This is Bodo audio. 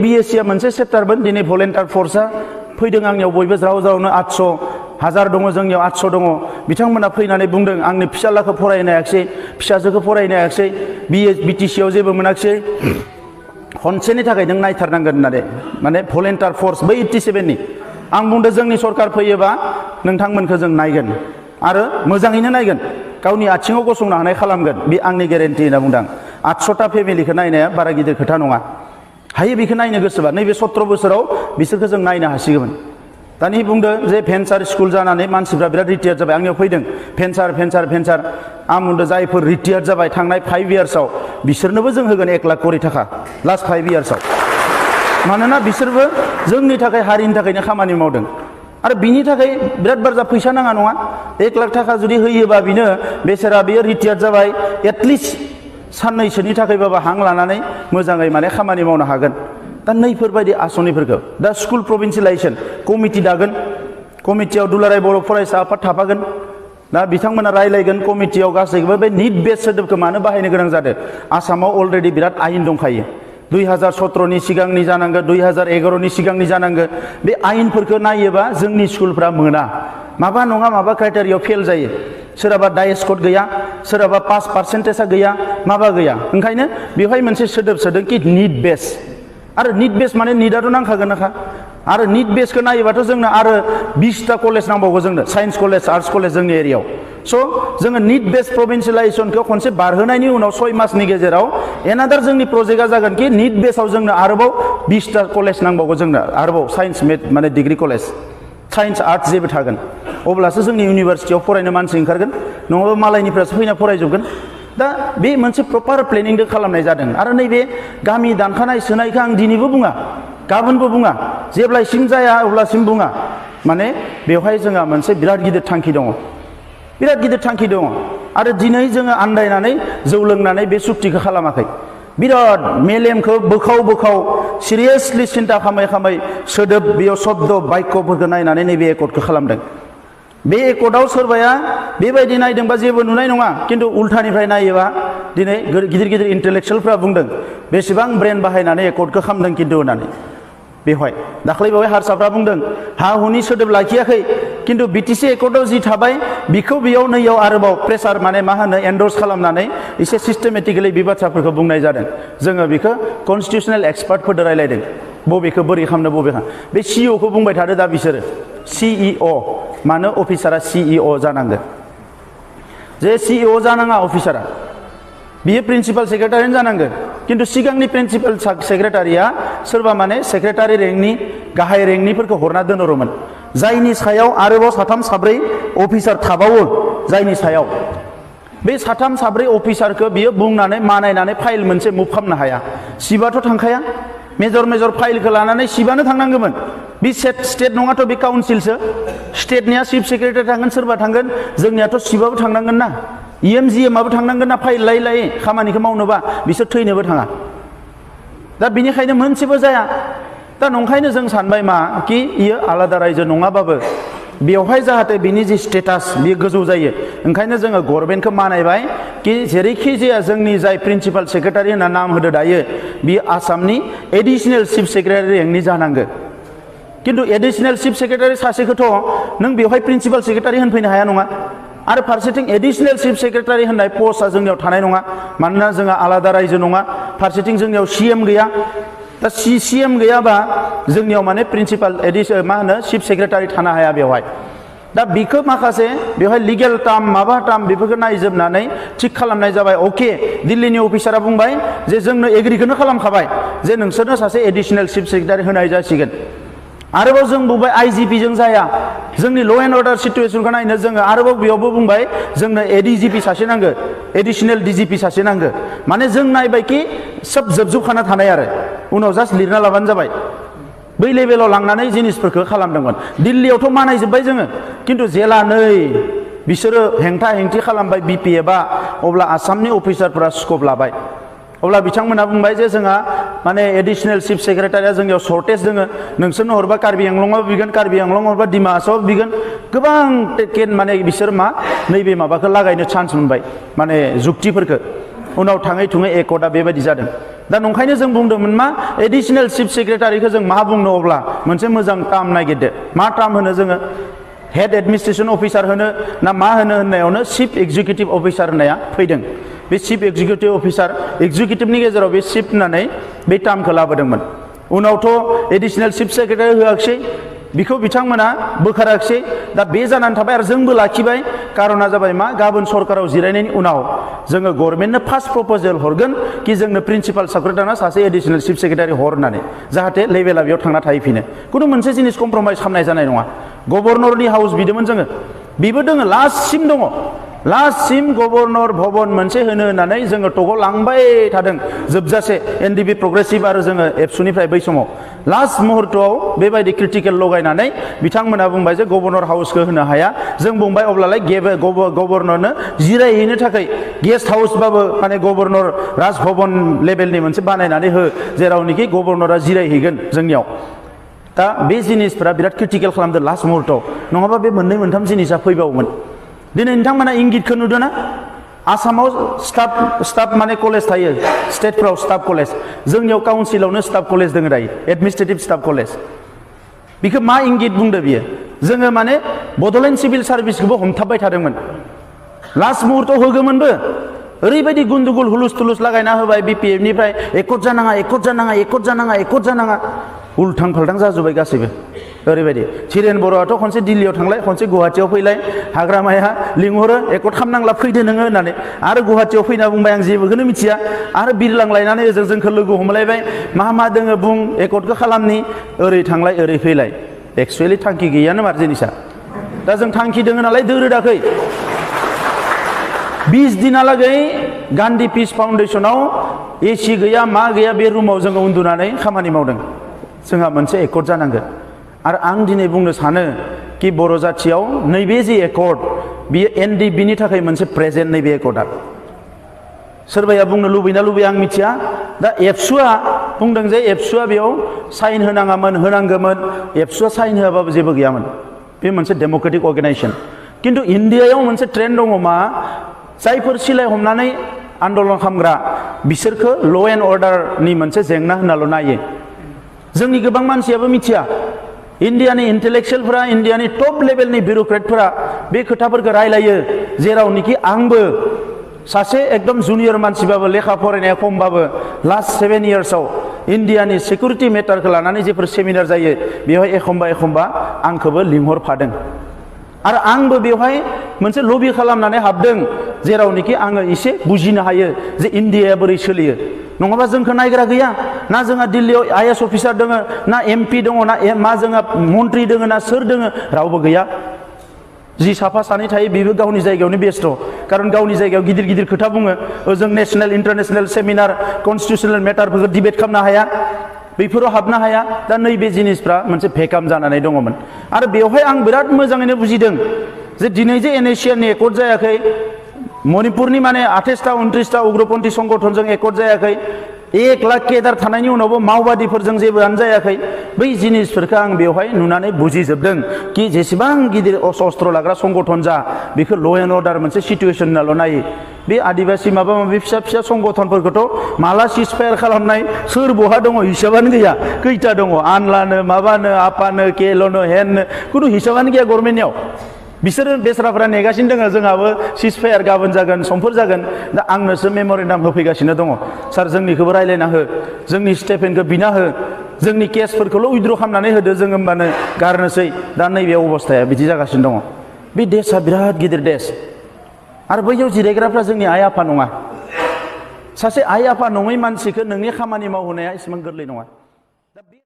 BSc मोनसे चेप्टारमोन दिनै भलेन्टियार फर्सआ फैदों आंनियाव बयबो ज्राव ज्रावनो 800,000 दङ जोंनियाव 800 दङ बिथांमोना फैनानै बुंदों आंनि फिसालाखौ फरायनो हायाखिसै फिसाजोखौ फरायनो हायाखिसै BTC आव जेबो मोनाखिसै खनसेनि थाखाय नों नायथारनांगोन होननानै माने भलेन्टियार फर्स बै 87 नि आं बुंदों जोंनि सरकार फैयोबा नोंथांमोनखौ जों नायगोन आरो मोजाङैनो नायगोन गावनि आथिङाव गसंनो हानाय खालामगोन बे आंनि ग्यारेन्टि होनना बुंदों 800टा फेमिलिखौ नायनाया बारा गिदिर खोथा नङा हायो बेखौ नायनो गोसोबा नैबे 17 बोसोराव बिसोरखौ जों नायनो हासिगौमोन दानि बुंदों जे भेन्सार स्कुल जानानै मानसिफ्रा बिराद रिटायार जाबाय आंनियाव फैदों भेन्सार आं बुंदों जायफोर रिटायार जाबाय थांनाय 5 इयार्सआव बिसोरनोबो जों होगोन 1 लाख कोटी थाखा लास्ट 5 इयार्सआव मानोना बिसोरबो जोंनि थाखाय हारिनि थाखायनो खामानि मावदों आरो बिनि थाखाय बिराद बुरजा फैसा नाङा नङा 1 लाख थाखा जुदि होयोबा बिनो बेसेरा बियो रिटायार जाबाय एटलिस्ट साननैसोनि थाखायबाबो हां लानानै मोजाङै माने खामानि मावनो हागोन दा नैफोरबायदि आसनिफोरखौ दा स्कुल प्रभिन्सियेलाइजेसन कमिटि दागोन कमिटियाव दुलाराय बर' फरायसा आफाद थाफागोन दा बिथांमोना रायलायगोन कमिटियाव गासैबो बे निट बेस सोदोबखौ मानो बाहायनो गोनां जादों आसामाव अलरेडि बिराद आयेन दंखायो 2017 नि सिगांनि जानांगौ 2011 नि सिगांनि जानांगौ बे आयेनफोरखौ नायोबा जोंनि स्कुलफ्रा मोना माबा नङा माबा क्राइटेरियाव फेल जायो सोरहाबा डाइस कड गैया सोरहाबा पास पार्सेन्टेजआ गैया माबा गैया ओंखायनो बेवहाय मोनसे सोदोब सोदों कि निट बेस आरो निट बेस माने निटआथ' नांखागोन नाखा आरो निट बेसखौ नायोबाथ' जोंनो आरो 20टा कलेज नांबावगौ जोंनो साइन्स कलेज आर्ट्स कलेज जोंनि एरियायाव स' जोङो निट बेस प्रभिन्सियेलाइजेसनखौ खनसे बारहोनायनि उनाव 6 मासनि गेजेराव एनादार जोंनि प्रजेक्टआ जागोन कि निट बेसाव जोंनो आरोबाव 20टा कलेज नांबावगौ जोंनो आरोबाव साइन्स माने डिग्री कलेज साइन्स आर्ट्स जेबो थागोन अब्लासो जोंनि इउनिभारसिटियाव फरायनो मानसि ओंखारगोन नङाबा मालायनिफ्रायसो फैना फरायजोबगोन दा बे मोनसे प्रपार प्लेनिंजों खालामनाय जादों आरो नैबे गामि दानखानाय सोनायखौ आं दिनैबो बुङा गाबोनबो बुङा जेब्लासिम जाया अब्लासिम बुङा माने बेवहाय जोंहा मोनसे बिराद गिदिर थांखि दङ आरो दिनै जोङो आन्दायनानै जौ लोंनानै बे सुक्तिखौ खालामाखै बिराद मेलेमखौ बोखाव सिरियासलि सिन्था खालामै सोदोब बेयाव शब्द बाक्यफोरखौ नायनानै नैबे एकर्डखौ खालामदों बे एकर्डआव सोरबाया बेबायदि नायदोंबा जेबो नुनाय नङा खिन्थु उल्थानिफ्राय नायोबा दिनै गिदिर इन्टेलेक्सुयेलफ्रा बुंदों बेसेबां ब्रेन बाहायनानै एकर्डखौ खालामदों खिन्थु होननानै बेवहाय दाख्लैबावै हारसाफ्रा बुंदों हा हुनि सोदोब लाखियाखै खिन्थु BTC एकर्डआव जि थाबाय बिखौ बेयाव नैयाव आरोबाव प्रेसार माने मा होनो एन्डर्स खालामनानै एसे सिस्टेमेटिकेलि बे बाथ्राफोरखौ बुंनाय जादों जोङो बेखौ कनस्टिटिउसनेल एक्सपार्टफोरजों रायलायदों बबेखौ बोरै खालामनो बबेखौ बे CEO खौ बुंबाय थादो दा बिसोरो CEO मानो अफिसारा CEO जानांगौ जे CEO जानाङा अफिसारा बियो प्रिन्सिपाल सेक्रेटारियानो जानांगौ खिन्थु सिगांनि प्रिन्सिपाल सेक्रेटारिया सोरबा माने सेक्रेटारि रेंकनि गाहाय रेंकनिफोरखौ हरना दोनहरोमोन जायनि सायाव आरोबाव 3-4 अफिसार थाबावो जायनि सायाव बे 3-4 अफिसारखौ बियो बुंनानै मानायनानै फाइल मोनसे मुभ खालामनो हाया सिबाथ' थांखाया मेजर फाइलखौ लानानै सिबानो थांनांगौमोन बे स्टेट नङाथ' बे काउन्सिलसो स्टेटनिया चिफ सेक्रेटारि थांगोन सोरबा थांगोन जोंनियाथ' सिबाबो थांनांगोन ना EMGMआबो थांनांगोन ना फाइल लायै खामानिखौ मावनोबा बिसोर थैनोबो थाङा दा बिनिखायनो मोनसेबो जाया दा नंखायनो जों सानबाय मा कि इयो आलादा रायजो नङाबाबो बेवहाय जाहाथे बिनि जि स्टेटास बियो गोजौ जायो ओंखायनो जोङो गभर्नमेन्टखौ मानायबाय कि जेरैखि जाया जोंनि जाय प्रिन्सिपाल सेक्रेटारि होनना नाम होदो दायो बियो आसामनि एडिशनेल चिफ सेक्रेटारि रेंकनि जानांगौ खिन्थु एडिशनेल चिफ सेक्रेटारि सासेखौथ' नों बेवहाय प्रिन्सिपाल सेक्रेटारि होनफैनो हाया नङा आरो फारसेथिं एडिशनेल चिफ सेक्रेटारि होननाय पस्टआ जोंनियाव थानाय नङा मानोना जोंहा आलादा रायजो नङा फारसेथिं जोंनियाव CM गैया दा CM गैयाबा जोंनियाव माने प्रिन्सिपाल मा होनो चिफ सेक्रेटारि थानो हाया बेवहाय दा बिखौ माखासे बेवहाय लिगेल टार्म माबा टार्म बेफोरखौ नायजोबनानै थिग खालामनाय जाबाय अके दिल्लीनि अफिसारा बुंबाय जे जोंनो एग्रिखौनो खालामखाबाय जे नोंसोरनो सासे एडिशनेल चिफ सेक्रेटारि होनाय जासिगोन आरोबाव जों बुंबाय IGP जों जाया जोंनि ल' एन्ड अर्डार सिटुएसनखौ नायनो जोङो आरोबाव बेयावबो बुंबाय जोंनो ADGP सासे नांगौ एडिशनेल DGP सासे नांगौ माने जों नायबाय कि सब जोबजुबखाना थानाय आरो उनाव जास्ट लिरना लाबानो जाबाय बै लेभेलाव लांनानै जिनिसफोरखौ खालामदोंमोन दिल्लीयावथ' मानायजोब्बाय जोङो खिन्थु जेला नै बिसोरो हेंथा हेंथि खालामबाय BPFआ अब्ला आसामनि अफिसारफोरा स्कप लाबाय अब्ला बिथांमोना बुंबाय जे जोंहा माने एडिशनेल चिफ सेक्रेटारिया जोंनियाव सर्टेज दोङो नोंसोरनो हरबा कार्बि आंलंआव बिगोन कार्बि आंलं हरबा डिमा हासाव बिगोन गोबां माने बिसोर मा नैबे माबाखौ लागायनो चान्स मोनबाय माने जुक्तिफोरखौ उनाव थाङै थुङै एकर्डआ बेबायदि जादों दा नंखायनो जों बुंदोंमोन मा एडिशनेल चिफ सेक्रेटारिखौ जों मा बुंनो अब्ला मोनसे मोजां टार्म नागिरदो मा टार्म होनो जोङो हेड एडमिनिस्ट्रेशन अफिसार होनो ना मा होनो होननायावनो चिफ एक्जिकिउटिभ अफिसार होननाया फैदों बे चिफ एक्जिकिउटिभ अफिसार एक्जिकिउटिभनि गेजेराव बे चिफ होननानै बे टार्मखौ लाबोदोंमोन उनावथ' एडिशनेल चिफ सेक्रेटारि होआखिसै बिखौ बिथांमोना बोखाराखिसै दा बे जानानै थाबाय आरो जोंबो लाखिबाय कारना जाबाय मा गाबोन सरकाराव जिरायनायनि उनाव जोङो गभर्नमेन्टनो फार्स्ट प्रप'जेल हरगोन कि जोंनो प्रिन्सिपाल सेक्रेटारिना सासे एडिशनेल चिफ सेक्रेटारि हर होननानै जाहाथे लेभेला बेयाव थांना थाहैफिनो खुनु मोनसे जिनिस कमप्रमाइज खालामनाय जानाय नङा गभर्नरनि हाउस बिदोंमोन जोङो बेबो दङ लास्टसिम दङ लास्टसिम गभर्नर भवन मोनसे होनो होननानै जोङो टकआव लांबाय थादों जोबजासे एनडिपि प्रग्रेसिभ आरो जोङो एबसुनिफ्राय बै समाव लास्ट मुहुर्तआव बेबायदि क्रिटिकेल लगायनानै बिथांमोना बुंबाय जे गभर्नर हाउसखौ होनो हाया जों बुंबाय अब्लालाय गभर्नरनो जिरायहैनो थाखाय गेस्ट हाउसबाबो माने गभर्नर राजभवन लेभेलनि मोनसे बानायनानै हो जेरावनोखि गभर्नरा जिरायहैगोन जोंनियाव दा बे जिनिसफोरा बिराद क्रिटिकेल खालामदों लास्ट मुहुर्तआव नङाबा बे मोननै मोनथाम जिनिसा फैबावोमोन दिनै नोंथांमोना इंगितखौ नुदों ना आसामाव स्टाफ माने कलेज थायो स्टेटफ्राव स्टाफ कलेज जोंनियाव काउन्सिलावनो स्टाफ कलेज दङ दायो एडमिनिस्ट्रेटिभ स्टाफ कलेज बेखौ मा इंगित बुंदो बियो जोङो माने बड'लेण्ड सिभिल सार्भिसखौबो हमथाबबाय थादोंमोन लास्ट मुहुर्तआव होगोमोनबो ओरैबायदि गुन्दुगुल हुलुस थुलुस लागायना होबाय बिपिएफनिफ्राय एकट जानाङा एकट जानाङा एकट जानाङा एकट जानाङा उल्थां फाल्थां जाजोब्बाय गासैबो ओरैबायदि चिरेन बर'आथ' खनसे दिल्लीयाव थांलाय खनसे गुवाहाटीयाव फैलाय हाग्रामाया लिंहरो एकट खालामनांला फैदो नोङो होननानै आरो गुवाहाटीयाव फैना बुंबाय आं जेबोखौनो मिथिया आरो बिरलांलायनानै ओजों जोंखौ लोगो हमलायबाय मा दोङो बुं एकटखौ खालामनि ओरै थांलाय ओरै फैलाय एक्सुवेलि थांखि गैयानो मार जिनिसा दा जों थांखि दोङो नालाय दोरोदाखै 20 दिनालागै गान्धी पिस फाउन्डेसनाव एसि गैया मा गैया बे रुमाव जोङो उन्दुनानै खामानि मावदों जोंहा मोनसे एकट जानांगोन आरो आं दिनै बुंनो सानो कि बर' जाथियाव नैबे जे एकट बियो एनडिपिनि थाखाय मोनसे प्रेजेन्ट नैबे एकटआ सोरबाया बुंनो लुबैना लुबैया आं मिथिया दा एबसुआ बुंदों जे एबसुआ बेयाव साइन होनाङामोन होनांगौमोन एबसुआ साइन होआबाबो जेबो गैयामोन बे मोनसे डेम'क्रेटिक अर्गेनाइजेसन खिन्थु इण्डियायाव मोनसे ट्रेन्ड दङ मा जायफोर सिलाय हमनानै आन्दलन खालामग्रा बिसोरखौ ल' एन्ड अर्डारनि मोनसे जेंना होननाल' नायो जोंनि गोबां मानसियाबो मिथिया इण्डियानि इन्टेलेक्सुयेलफोरा इण्डियानि टप लेभेलनि बिउर'क्रेटफोरा बे खोथाफोरखौ रायलायो जेरावनोखि आंबो सासे एकदम जुनियर मानसिबाबो लेखा फरायनाया खमबाबो लास्ट 7 इयार्सआव इण्डियानि सिकिउरिटि मेटारखौ लानानै जेफोर सेमिनार जायो बेवहाय एखमबा आंखौबो लिंहरफादों आरो आंबो बेवहाय मोनसे लबि खालामनानै हाबदों जेरावनोखि आङो एसे बुजिनो हायो जे इण्डियाया बोरै सोलियो नङाबा जोंखौ नायग्रा गैया ना जोंहा दिल्लीयाव आइएएस अफिसार दङ ना एमपि दङ ना मा जोंहा मन्त्रि दङ ना सोर दङ रावबो गैया जि साफा सानै थायो बेबो गावनि जायगायावनो बेस्थ' खारन गावनि जायगायाव गिदिर गिदिर खोथा बुङो ओजों national international seminar constitutional मेटारफोरखौ debate खालामनो हाया बैफोराव हाबनो हाया दा नैबे जिनिसफ्रा मोनसे भेकाम जानानै दङमोन आरो बेवहाय आं बिराद मोजाङैनो बुजिदों जे दिनै जे एनएसियानि एकट जायाखै मणिपुरनि माने 28टा 29टा उग्रपन्थी संगठनजों एकट जायाखै 1 लाख केदार थानायनि उनावबो मावबादिफोरजों जेबोआनो जायाखै बै जिनिसफोरखौ आं बेवहाय नुनानै बुजिजोबदों कि जेसेबां गिदिर अस्त्र लाग्रा संगठन जा बेखौ ल' एन्ड अर्डार मोनसे सिटुएसन होननाल' नायो बे आदिबासि माबा माबि फिसा फिसा संगठनफोरखौथ' माला सिजफायार खालामनाय सोर बहा दङ हिसाबानो गैया खैथा दङ आनलानो माबानो आपानो केल'नो हेननो खुनु हिसाबानो गैया गभर्नमेन्टनियाव बिसोरो बेसराफोरा नेगासिनो दङ जोंहाबो सिजफायार गाबोन जागोन समफोर जागोन दा आंनोसो मेम'रेन्डाम होफैगासिनो दङ सार जोंनिखौबो रायज्लायना हो जोंनि स्टेफेनखौ बिना हो जोंनि केसफोरखौल' उइद्र' खालामनानै होदो जों होमबानो गारनोसै दा नैबे अबस्थाया बिदि जागासिनो दङ बे देशआ बिराद गिदिर देश आरो बैयाव जिरायग्राफ्रा जोंनि आइ आफा नङा सासे आइ आफा नङै मानसिखौ नोंनि खामानि मावहोनाया एसेबां गोरलै नङा